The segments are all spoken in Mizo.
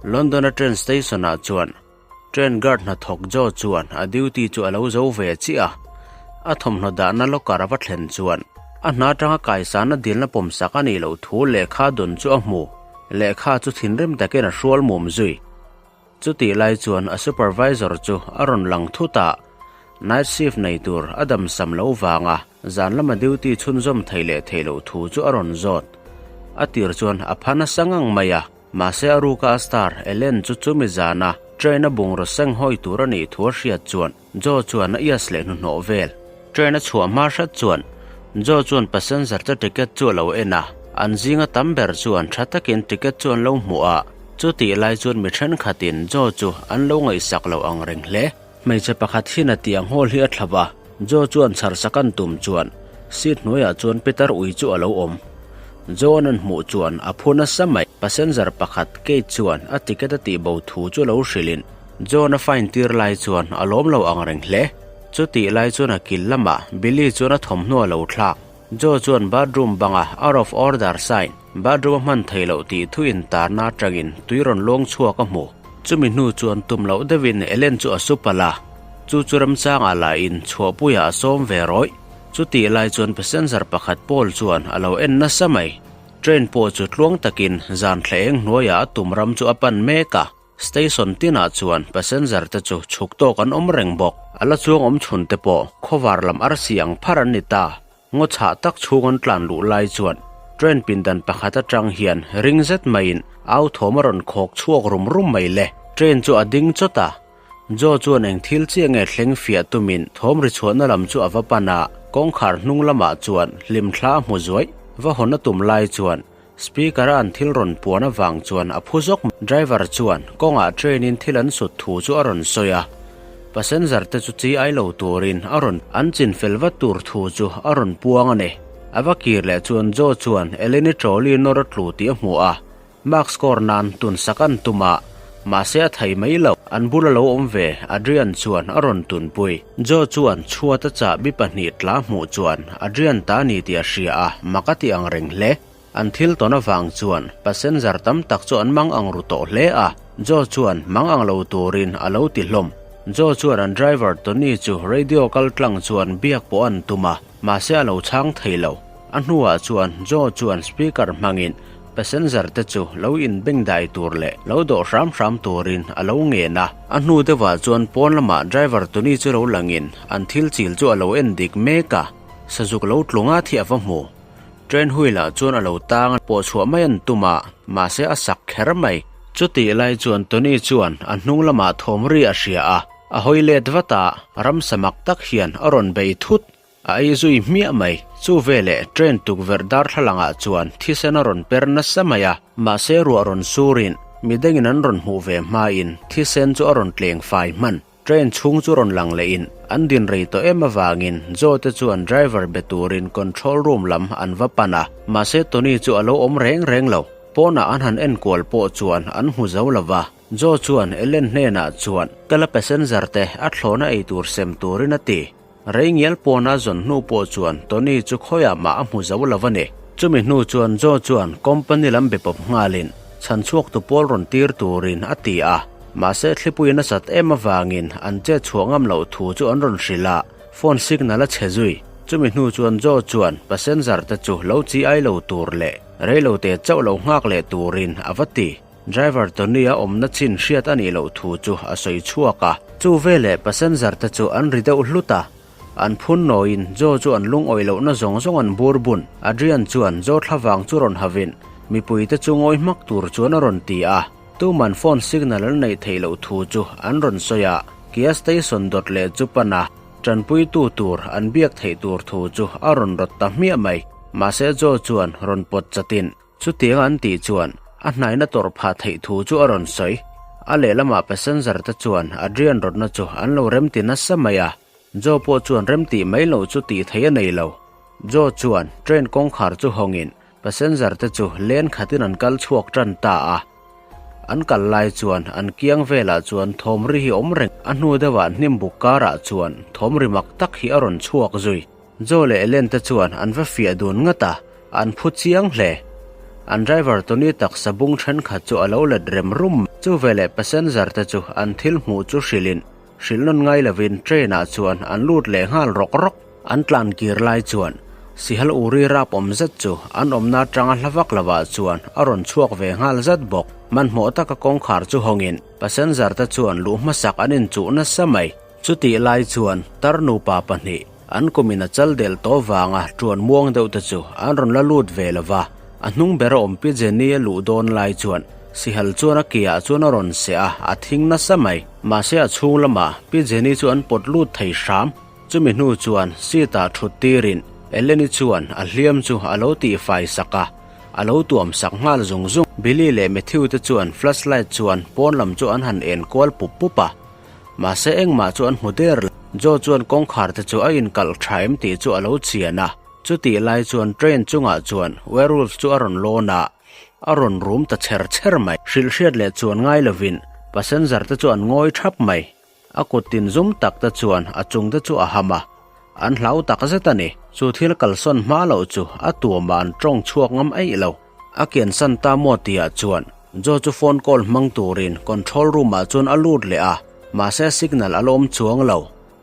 London-a train station-ah chuan train guard hnathawk Joe chuan a duty chu a lo zo ve chiah a. A thawmhnaw dahna locker a va thlen chuan a hna atanga kaisana dilna pawmsak a nih loh thu lehkha dawn chu a hmu. Lehkha chu thinrim takin a hrual mum zui. Chutih lai chuan a supervisor chu a rawn lang thut a, night shift nei tur a damsam lo vanga zan lama duty chhunzawm thei leh thei loh thu chu a rawn zawt. A tir chuan a pha nasa ngang mai a, mahse a ruka a star Ellen chu chumi zana train a bungraw seng hawi tur a nih thu a hriat chuan Joe chuan a ias leh hnuhnawh vel. Train a chhuah hma hret chuan Joe chuan passenger te ticket chu a lo en a, an zinga tam ber chuan tha takin ticket chu an lo hmuh a, chutih lai chuan mi thenkhatin Joe chu an lo ngaihsak loh ang reng hle. Hmeichhe pakhat hian a tiang hawl hi a thlap a, Joe chuan chhar sak an tum chuan seat hnuaiah chuan Peter ui chu a lo awm. Joe an an hmuh chuan a phu nasa mai. Passenger pakhat Kate chuan a ticket a tihbo thu chu lo hrilhin John a fine tir lai chuan a lawm lo ang reng hle. Chutih lai chuan a kil lamah Billy chuan a thawmhnaw a lo thlak. Joe chuan bathroom banga out of order sign, bathroom a hman thei loh tih thu intarna atangin tui rawn luang chhuak a hmu. Chumi hnu chuan tum loh deuhin Ellen chu a su palh a, chu chu ramchangah lahin chhuahpuiah a sawm ve rawih. Chutih lai chuan passenger pakhat Paul chuan a lo en nasa mai. Train pawh chu tluang takin zan thla eng hnuaiah a tum ram chu a pan mek a. Station tinah chuan passenger te chu chhuk tawk an awm reng bawk. A la chuang awm chhun te pawh khawvar lam arsi ang phar an ni ta. Ngaw chhah tak chhung an tlan luh lai chuan train pindan pakhat atang hian ring zet maiin au thawm a rawn khawk chhuak rum rum mai le. Train chu a ding chawt a, Joe chuan eng thil chiah nge thleng fiah tumin thawm ri chhuahna lam chu a va pan a, kawngkhar hnung lamah chuan hlimthla a hmu zuaih. Va hawn a tum lai chuan Speaker a an thil rawn puan avang chuan a phu zawk mai. Driver chuan kawngah train in thil an sut thu chu a rawn sawi a, passenger te chu chi ai lo turin a rawn an chin fel vat tur thu chu a rawn puang a ni. A va kir leh chuan Joe chuan Eleni trolley nawr a tlu tih a hmu a, mark score nan tun sak an tum a, mahse a thei mai lo. An bula lo awm ve Adrian chuan a rawn tunpui. Joe chuan chhuat a chahbi pahnih tla hmuh chuan Adrian ta ni tih a hria a, mak a ti ang reng hle. An thil tawn avang chuan passenger tam tak chu an mang ang ru tawh hle a, Joe chuan mang ang lo turin a lo ti hlawm. Joe chuan an driver Tony chu radio kal tlang chuan biak pawh an tum a, mahse a lo chhang thei lo. A hnuah chuan Joe chuan speaker hmangin passenger te chu lo inbengdai tur leh lo dawh hram hram turin a lo ngen a. A hnu deuhah chuan pawn lamah driver Tony chu lo langin an thil chil chu a lo en dik mek a, sazuk lo tlunga thi a va hmu. Train wheel ah chuan a lo tang a, pawh chhuah mai an tum a, mahse a sak kher mai. Chutih lai chuan Tony chuan a hnung lamah thawm ri a hria a, a hawi let vat a, ramsa mak tak hian a rawn bei thut. A ei zui hmiah mai. Chu veleh train tukverh darthlalang ah chuan thisen a rawn per nasa mai a, mahse ruah rawn surin midangin an rawn hmuh ve hmain thisen chu a rawn tleng fai hman. Train chhung chu rawn lang lehin an din rei tawh em avangin Joe te chuan driver be turin control room lam an va pan a, mahse Tony chu a lo awm reng reng lo. Pawnah an han enkual pawh chuan an hmu zo lo va, Joe chuan Ellen hnenah chuan ka la passenger te a thlawna ei tur sem turin a ti. Rei ngial pawna zawn hnu pawh chuan Tony chu khawiah mah a hmu zo lo a ni. Chumi hnu chuan Joe chuan company lam be pawp nghalin chhan chhuaktu pawl rawn tir turin a ti a. Mahse thlipui nasat em avangin an chet chhuah ngam loh thu chu an rawn hrilh a, phone signal a chhe zui. Chumi hnu chuan Joe chuan passenger te chu lo chi ai lo tur leh reilo te chauh lo nghak leh turin a va ti. Driver Tony a awmna chin hriat a nih loh thu chu a sawi chhuak a. Chu veleh passenger te chu an ri deuh hlut a, an phun nawiin Joe chu an lungawi lohna zawng zawng an bur bun. Adrian chuan Joe thlavang chu rawn havin mipui te chu ngawi hmak tur chuan a rawn ti a. Tuman phone signal an neih theih loh thu chu an rawn sawi a, Kia station dawt leh chu pan a, tanpuitu tur an biak theih tur thu chu a rawn rawt ta hmiah mai. Mahse Joe chuan rawn pawt chatin Chutiang an tih chuan a hnaina tawrh phah theih thu chu a rawn sawi. A lehlamah passenger te chuan Adrian rawtna chu an lo remti nasa mai a, Joe pawh chuan remtih mai loh chu tih theih a nei lo. Joe chuan train kawngkhar chu hawngin passenger te chu len khatin an kal chhuak tan ta a. An kal lai chuan an kiang velah chuan thawm ri hi awm reng. A hnu deuhah hnim buk karah chuan thawm ri mak tak hi a rawn chhuak zui. Joe leh Ellen te chuan an va fiah dun ngat a, an phu chiang hle. An driver Tony taksa bung thenkhat chu a lo let rem rum. Chuveleh passenger te chu an thil hmuh chu hrilhin hrilh nawn ngai lovin train ah chuan an lut leh nghal rawk rawk. An tlan kir lai chuan Sihal Uri rap awm zet chu an awmna atanga hla vak lovah chuan a rawn chhuak ve nghal zat bawk. Hmanhmawh taka kawngkhar chu hawngin passenger te chuan luh hmasak an inchuh nasa mai. Chutih lai chuan tar nupa pahnih an kumin a chal delh tawh vanga ṭuan muang deuh te chu an rawn la lut ve lo va, a hnung ber a awm Pi Jenny a luh dawn lai chuan Sihal chuan a ke ah chuan a rawn seh a, a thing nasa mai. Mahse a chhung lamah Pi Jenny chu an pawt lut thei hram. Chumi hnu chuan seat ah ṭhut tirin Eleni chuan a hliam chu a lo tihfai sak a, a lo tuam sak nghal zung zung. Billy leh Matthew te chuan flashlight chuan pawn lam chu an han en kual pup pup a. Mahse engmah chu an hmu der lo. Joe chuan kawngkhar te chu a inkalh tha em tih chu a lo chian a. Chutih lai chuan train chungah chuan werewolf chu a rawn lawn a, a rawn rum ta chher chher mai. Hrilh hriat leh chuan ngai lovin passenger te chu an ngawi thap mai. A kut tin zum tak te chuan a chung te chu a ham a, an hlau tak zet a ni. Chu thil kalsawn hma loh chu a tuamah an tawng chhuak ngam eih lo. A kiansan ta maw tihah chuan Joe chu phone call hmang turin control room ah chuan a lut leh a, mahse signal a la awm chuang lo.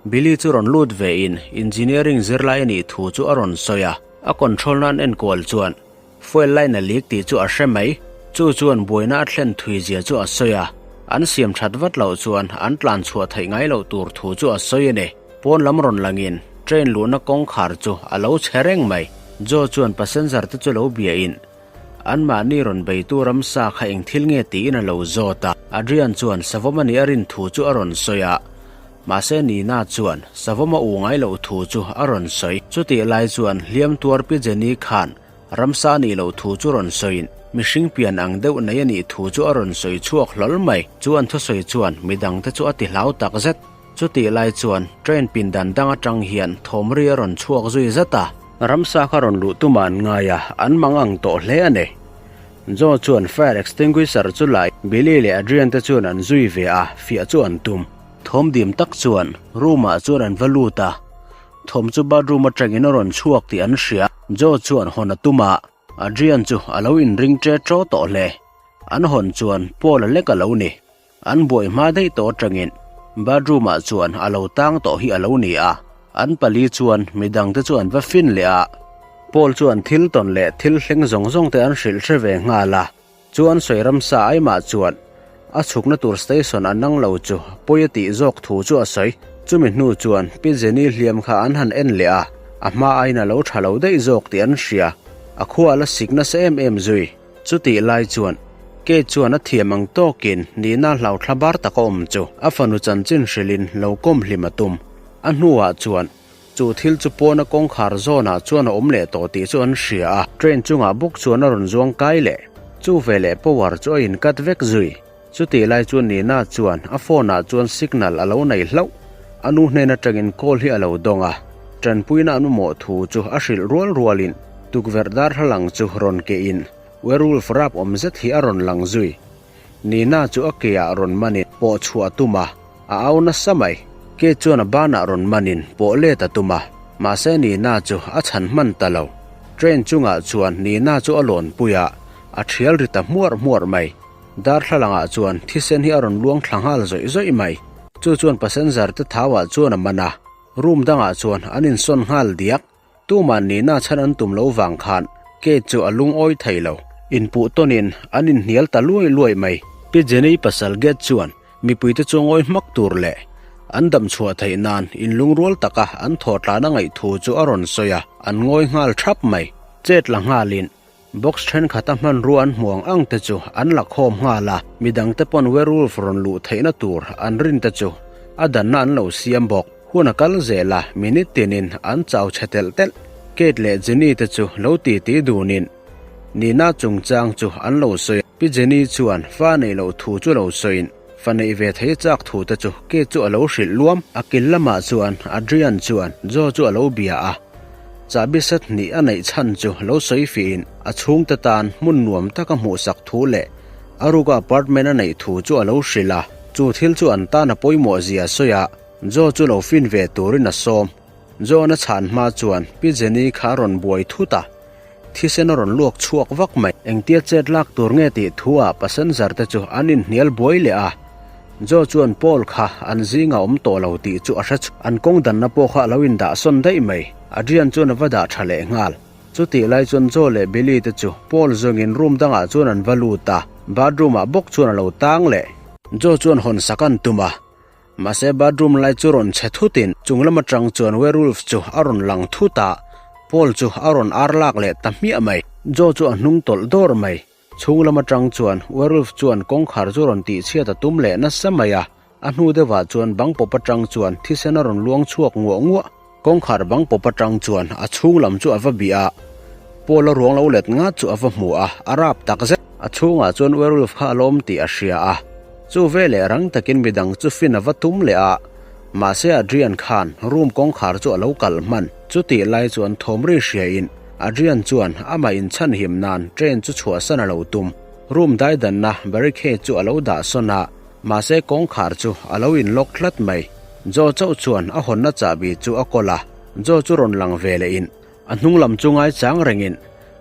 Billy chu rawn lut ve in engineering zirlai a nih thu chu a rawn sawi a, a control na an enkual chuan fuel line a leak tih chu a hre mai. Chu chuan buaina a thlen thui zia chu a sawi a, an siam that vat loh chuan an tlan chhuah theih ngai loh tur thu chu a sawi a ni. Pawn lam rawn langin train luhna kawngkhar chu a lo chhe reng mai. Joe chuan passenger te chu lo bia in Anmahni rawn beitu ramsa kha eng thil nge tiin a lo zawt a. Adrian chuan savawm a nih a rin thu chu a rawn sawi a. Mahse Nina chuan savawm a u ngai loh thu chu a rawn sawi. Chutih lai chuan hliam tuar Pi Jenny khan ramsa a nih loh thu chu rawn sawiin mihring pian ang deuh nei a nih thu chu a rawn sawi chhuak hlawl mai. Chu an thusawi chuan midangte chu a ti hlau tak zet. Chutih lai chuan train pindan dang atang hian thawmri a rawn chhuak zui zat a. Ramsa kha rawn luh tumah an ngai a, an mang ang tawh hle a ni. Joe chuan fire extinguisher chu la in Billy leh Adrian te chuan an zui ve a, fiah chu an tum. Thawm dim tak chuan room ah chuan an va lut a, thawm chu bathroom atangin a rawn chhuak tih an hria. Joe chuan hawn a tum a, Adrian chu a lo inring ṭe ṭaw tawh hle. An hawn chuan Paul a lek a lo ni. An buai hma daih tawh atangin bathroom ah chuan a lo tang tawh hi a lo ni a, an pali chuan midang te chu an va fin leh a, Paul chuan thil tawn leh thil thleng zawng zawng te an hrilh hre ve nghal a, chu an sawi ramsa aimah chuan a chhukna tur station a nang lo chu pawi a tih zawk thu chu a sawi. Chumi hnu chuan Pi Jenny hliam kha an han en leh a, a hma aiin a lo tha lo daih zawk tih an hria, a khua a la sik nasa em em zui. Chutih lai chuan Kate chuan a thiam ang tawkin nihna hlauthla bar tak a awm chu a fanu chanchin hrilhin lo kawm hlim a tum. A hnuah chuan chu thil chu pawna kawngkhar zawnah chuan a awm leh tawh tih chu an hria a, train chungah bawk chuan a rawn zuang kai leh. Chu veleh power chu a incut vek zui. Chutih lai chuan Nina chuan a phone ah chuan signal a lo nei hlauh. A nu hnen atangin call hi a lo dawng a, tanpuina an mamawh thu chu a hrilh rual rualin tukverh darthlalang chu rawn keh in werewolf rap awm zet hi a rawn lang zui. Nina chu a ke ah rawn manin pawh chhuah a tum a, a au nasa mai. Ke chuan a banah rawn manin pawh let a tum a, mahse Nina chu a chhan hman ta lo. Train chungah chuan Nina chu a lawn pui a, a thial ri ta hmuar hmuar mai. Darthlalangah chuan thisen hi a rawn luang thla nghal zawih zawih mai. Chu chuan passenger te thauah chuan a man a, room dangah chuan an insawn nghal diak. Tumah nihna chhan an tum lo vang khan Kate chu a lungawi thei lo. Inpuh tawnin an inhnial ta luai luai mai. Pi Jenny pasal Gate chuan mipuite chu ngawi hmak tur leh an dam chhuah theih nan inlungrual taka an thawhtlana ngaih thu chu a rawn sawi a, an ngawi nghal thap mai. Chet la nghalin Box thenkhat a hmanrua an hmuang ang te chu an la khawm nghal a, midang te pawn werewolf rawn luh theihna tur an rin te chu a danna an lo siam bawk. Hun a kal zel a, minute tinin an chau chhe telh telh. Kate leh Jenny te chu lo titi dunin Nina chungchang chu an lo sawi a, Pi Jenny chuan fa neih loh thu chu lo sawiin fa neih ve thei chak thu te chu Kate chu a lo hrilh luam. A kil lamah chuan Adrian chuan Joe chu a lo bia a. Chahbi set hnih a neih chhan chu lo sawi fihin a chhungte tan hmun nuam taka hmuhsak thu leh a ruka apartment a neih thu chu a lo hrilh a. Chu thil chu an tan a pawimawh zia sawi a, Joe chu lo fin ve turin a sawm. Joe-na chhan hma chuan Pi Jenny kha a rawn buai thut a. Thisen a rawn luak chhuak vak mai. Engtia chet lak tur nge tih thu ah passenger te chu an inhnial buai leh a. Joe chuan Paul kha an zingah awm tawh lo tih chu a hre chhuak. An kawng danna pawh kha a lo indah sawn daih mai. Adrian chuan a va dah tha leh nghal. Chutih lai chuan Joe leh Billy te chu Paul zawngin room dangah chuan an va lut a, bathroom ah bawk chuan a lo tang leh. Joe chuan hawn sak an tum a, mahse bathroom lai chu rawn chhe thutin chung lam atang chuan werewolf chu a rawn lang thut a, Paul chu a rawn ar lak leh ta hmiah mai. Joe chu a hnung tawlh dawr mai. Chhung lam atang chuan werewolf chuan kawngkhar chu rawn tihchhiat a tum leh nasa mai a, A hnu deuhah chuan bang pawp atang chuan thisen a rawn luang chhuak nguah nguah. Kawngkhar bang pawp atang chuan a chhung lam chu a va bih a, Paul a ruang lo let ngat chu a va hmu a, a rap tak zet. A chhungah chuan werewolf kha a lawm tih a hria a, chu veleh rang takin midang chu fin a va tum leh a, mahse Adrian khan room kawngkhar chu a lo kalh hman. Chutih lai chuan thawmri hriain Adrian chuan amah inchhanhim nan train chu chhuahsan a lo tum. Room daidanna barricade chu a lo dah sawn a, Mahse kawngkhar chu a lo in lock tlat mai. Joe chauh chuan a hawnna chahbi chu a kawl a, Joe chu rawn lang ve leh in a hnung lam chu ngaichang reng in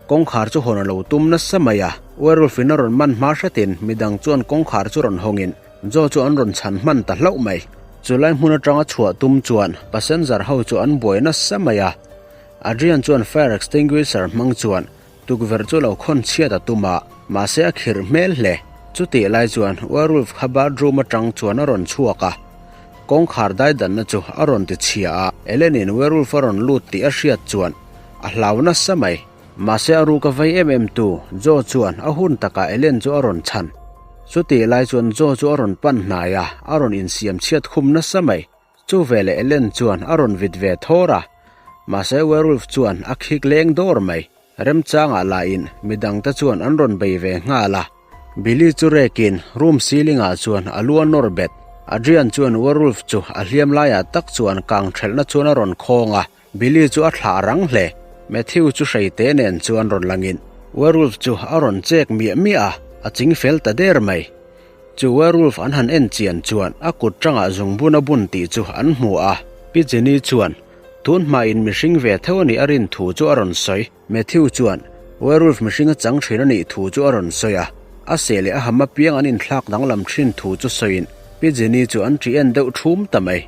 kawngkhar chu hawn a lo tum nasa mai a. Werewolf in a rawn man hma hretin midang chuan kawngkhar chu rawn hawng in Joe chu an rawn chhan hman ta hlauh mai. Chulai hmun atanga chhuah tum chuan passenger ho chu an buai nasa mai a. Adrian chuan fire extinguisher hmang chuan Tukverh chu lo khawn chhiat a tum a, mahse a khirh hmel hle. Chutih lai chuan werewolf kha bathroom atang chuan a rawn chhuak a, kawngkhar daidanna chu a rawn ti chhia a. Ellen-in werewolf a rawn lut tih a hriat chuan a hlau nasa mai. Mahse a ruk a vei em em tu Joe chuan a hun takah Ellen chu a rawn chhan. Chutih lai chuan Joe chu a rawn pan hnai a, a rawn insiam chhiat khum nasa mai. Chu veleh Ellen chuan a rawn vit ve thawr a, mahse werewolf chuan a khik leng dawr mai. Remchangah lahin midangte chuan an rawn bei ve nghal a. Billy chu rekin room ceiling ah chuan a lu a nawr bet. Adrian chuan werewolf chu a hliam laiah tak chuan kang thelhna chuan a rawn khawng a, Billy chu a thlah rang hle. Matthew chu hreite nen chuan rawn langin werewolf chu a rawn chek miah miah a, a ching fel ta der mai. Chu werewolf an han en chian chuan a kut tangah zungbun a bun tih chu an hmu a. Pi Jenny chuan tun hmain mihring ve theuh a nih a rin thu chu a rawn sawi. Matthew chuan werewolf mihring a chang thin a nih thu chu a rawn sawi a, a seh leh a ham apiang an inthlak danglam thin thu chu sawiin Pi Jenny chu an ṭih en deuh ṭhum ta mai.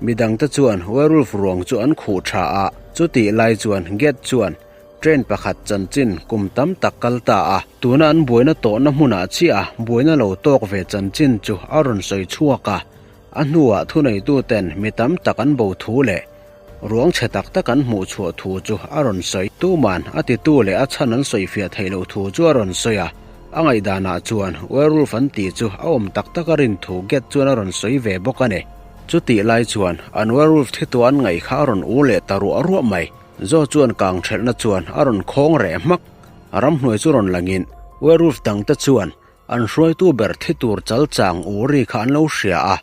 Midangte chuan werewolf ruang chu an khuh tha a, chutih lai chuan Gate chuan Train pakhat chanchin kum tam tak kal ta a, tuna an buaina tawhna hmunah chiah buaina lo tawk ve chanchin chu a rawn sawi chhuak a, a hnuah thuneituten mi tam tak an bo thu leh ruang chhe tak tak an hmuh chhuah thu chu a rawn sawi. Tuman a titu leh a chhan an sawifiah theih loh thu chu a rawn sawi a, a ngaihdanah chuan werewolf an tih chu a awm tak tak a rin thu Gate chuan a rawn sawi ve bawk a ni. Chutih lai chuan an werewolf thi tawh an ngaih kha a rawn u leh ta ruah ruah mai. Zaw chuan kang thelhna chuan a rawn khawng reh hmak. Ramhnuai chu rawn langin werewolf dangte chuan an hruaitu ber thi tur chal chang u ri kha an lo hria a.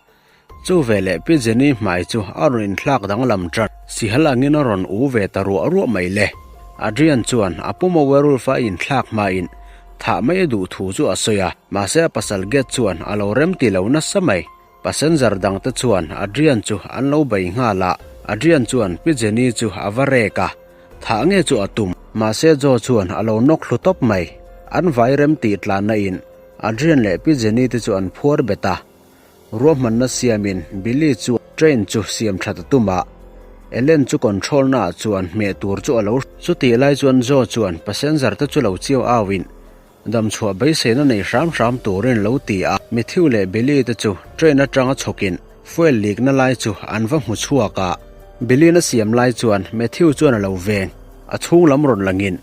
Chu veleh Pi Jenny hmai chu a rawn inthlak danglam chat. Sihal angin a rawn u ve ta ruah ruah mai le. Adrian chuan a puma werewolf a inthlak hmain thah mai a duh thu chu a sawi a, mahse a pasal Gate chuan a lo remti lo nasa mai. Passenger dangte chuan Adrian chu an lo bei nghal a, Adrian chuan Pi Jenny chu a va rek a, thah nge chu a tum, mahse Joe chuan a lo nawk thlu tawp mai. An vai rem tih tlanna in Adrian leh Pi Jenny te chu an phuar bet a, ruahmanna siamin Billy chu train chu siam that a tum a, Ellen chu control na ah chuan hmeh tur chu a lo. Chutih lai chuan Joe chuan passenger te chu lo chiau au in Damchhuah beiseina nei hram hram turin lo ti a, Matthew leh Billy te chu train atanga chhawkin fuel leak na lai chu an va hmu chhuak a. Billy na siam lai chuan Matthew chuan a lo veng, a chhung lam rawn langin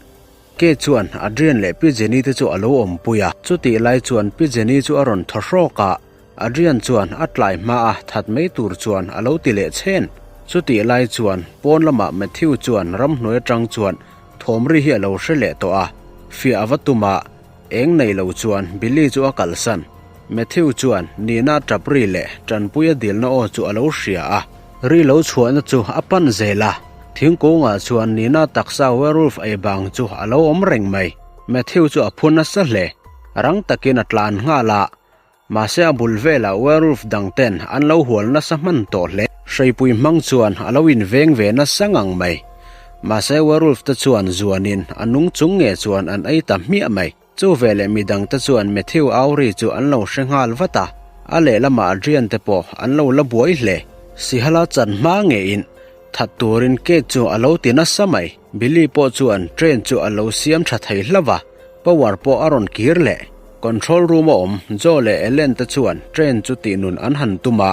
Kate chuan Adrian leh Pi Jenny te chu a lo awmpui a. Chutih lai chuan Pi Jenny chu a rawn thaw hrawk a, Adrian chuan a tlai hma a that mai tur chuan a lo ti leh chhen. Chutih lai chuan pawn lamah Matthew chuan ramhnuai atang chuan thawm ri hi a lo hre leh tawh a, fiah a va tum a, eng nei lo chuan Billy chu a kalsan. Matthew chuan Nina tap ri leh tanpui a dilna aw chu a lo hria a, ri lo chhuahna chu a pan zel a, thingkungah chuan Nina taksa werewolf ei bang chu a lo awm reng mai. Matthew chu a phu nasa hle, rang takin a tlan nghal a, Mahse a bul velah werewolf dang ten an lo hual nasa hman tawh hle. Hreipui hmang chuan a lo inveng ve nasa ngang mai. Mahse werewolf te chuan zuanin a nung chung nge chuan an ei ta hmiah mai. Chu veleh midang te chuan Matthew au ri chu an lo hre nghal vat a, a lehlamah Adrian te pawh an lo la buai hle. Sihala chan hma ngeiin that turin Kate chu a lo ti nasa mai. Billy pawh chuan train chu a lo siam tha thei hlauh a, power pawh a rawn kir leh. Control room a awm Joe leh Ellen te chuan train chu tihnun an han tum a,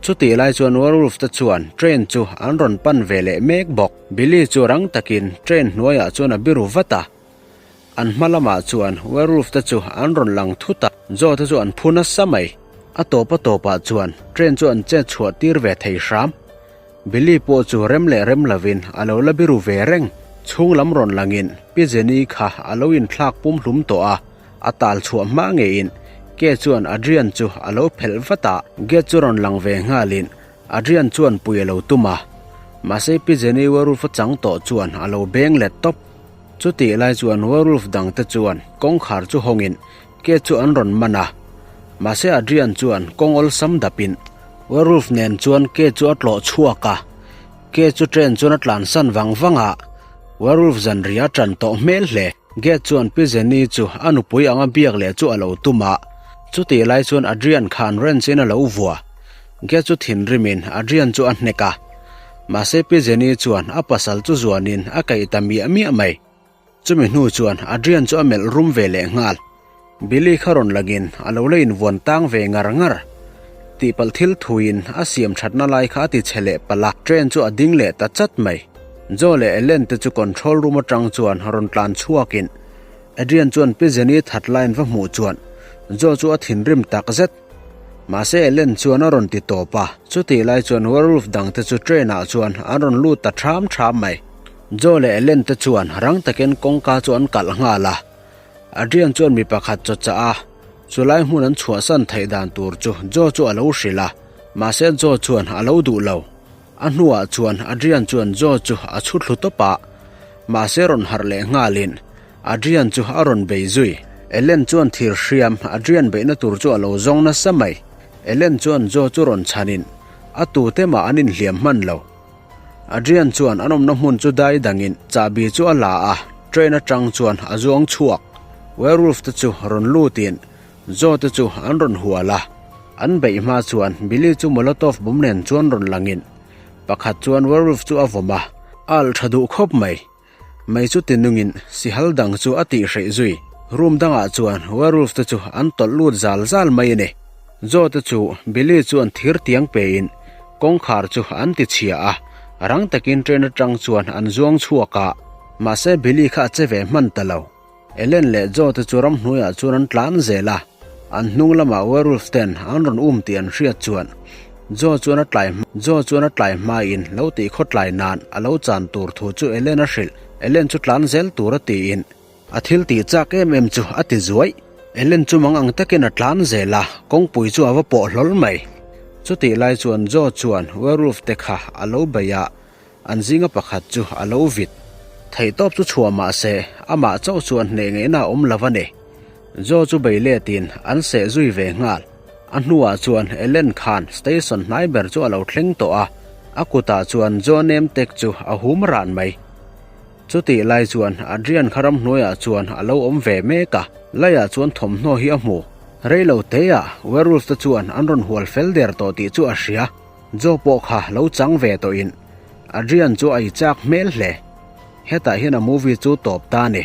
chutih lai chuan werewolf te chuan train chu an rawn pan ve leh mek bawk. Billy chu rang takin train hnuaiah chuan a biru vat a, An hma lamah chuan werewolf te chu an rawn lang thut a, Joe te chu an phu nasa mai. A tawp a tawpah chuan train chu an chet chhuah tir ve thei hram. Billy pawh chu rem leh rem lovin a lo la biru ve reng. Chhung lam rawn langin Pi Jenny kha a lo inthlak pum hlum tawh a, a tal chhuah hma ngeiin Kay chuan Adrian chu a lo phelh vat a. Gate chu rawn lang ve nghalin Adrian chuan pui a lo tum a, mahse Pi Jenny werewolf a chang tawh chuan a lo beng let tawp. Chutih lai chuan werewolf dangte chuan kawngkhar chu hawngin Kate chu an rawn man a, mahse Adrian chuan kawng awlsam dapin werewolf nen chuan Kate chu a tlawh chhuak a, Kate chu train chuan a tlansan vang vang a, werewolf zanriah a tan tawh hmel hle. Gate chuan Pi Jenny chu a nupui anga biak leh chu a lo tum a, chutih lai chuan Adrian khan wrench in a lo vua. Gate chu thinrimin Adrian chu a hnek a, mahse Pi Jenny chuan a pasal chu zuanin a kaih ta miah miah mai. Chumi hnu chuan Adrian chu a melh rum ve leh nghal. Billy kha rawn langin a lo la invuan tang ve ngar ngar. Tihpalh thil thuiin a siam thatna lai kha a ti chhe leh palh a, train chu a ding leh ta chat mai. Joe leh Ellen te chu control room atang chuan rawn tlan chhuakin Adrian chuan Pi Jenny that line va hmuh chuan Joe chu a thinrim tak zet. Mahse Ellen chuan a rawn ti tawp a, chutih lai chuan werewolf dang te chu train ah chuan an rawn lut ta ṭham ṭham mai. Joe leh Ellen te chuan rang takin kawngka chu an kalh nghal a. Adrian chuan mi pakhat chaw chah a, chulai hmun an chhuahsan theih dan tur chu Joe chu a lo hrilh a, mahse Joe chuan a lo duh lo. A hnuah chuan Adrian chuan Joe chu a chhu thlu tawp a, mahse rawn harh leh nghalin Adrian chu a rawn bei zui. Ellen chuan thir hriam Adrian beihna tur chu a lo zawng nasa mai. Ellen chuan Joe chu rawn chhanin a tute mah an inhliam hman lo. Adrian chuan an awmna hmun chu dai dangin chahbi chu a la a, train atang chuan a zuang chhuak. Werewolf te chu rawn lutin Joe te chu an rawn hual a. An beih hma chuan Billy chu Molotov bawm nen chuan rawn langin pakhat chuan werewolf chu a vawm a, a alh tha duh khawp mai. Mei chu tinungin sihal dang chu a tihreih zui. Room dangah chuan werewolf te chu an tawlh lut zal zal mai a ni. Joe te chu Billy chuan thir tiang pein kawngkhar chu an ti chhia a, rang takin train atang chuan an zuang chhuak a, mahse Billy kha a che ve hman ta lo. Ellen leh Joe te chu ramhnuaiah chuan an tlan zel a, an hnung lamah werewolf ten an rawn um tih an hriat chuan Joe chuan a tlai Joe chuan a tlai hmain lo tih khawtlai nan a lo chan tur thu chu Ellen a hrilh. Ellen chu tlan zel tur a tiin a thil tih chak em em chu a ti zuai. Ellen chu mang ang takin a tlan zel a, kawngpui chu a va pawh hlawl mai. Chutih lai chuan Joe chuan werewolf te kha a lo bei a, An zinga pakhat chu a lo vit. Theihtawp chu chhuah mah se, amah chauh chuan hneh ngeihna a awm lo a ni. Joe chu bei letin an seh zui ve nghal. A hnuah chuan Ellen khan station hnai ber chu a lo thleng tawh a, a kutah chuan Joe nem tek chu a hum ran mai. Chutih lai chuan Adrian kha ramhnuaiah chuan a lo awm ve mek a, laiah chuan thawmhnaw hi a hmu. Reilo teah werewolf te chuan an rawn hual fel der tawh tih chu a hria. Joe pawh kha lo chang ve tawhin Adrian chu a i chak hmel hle. Hetah hian a movie chu tawp ta a ni.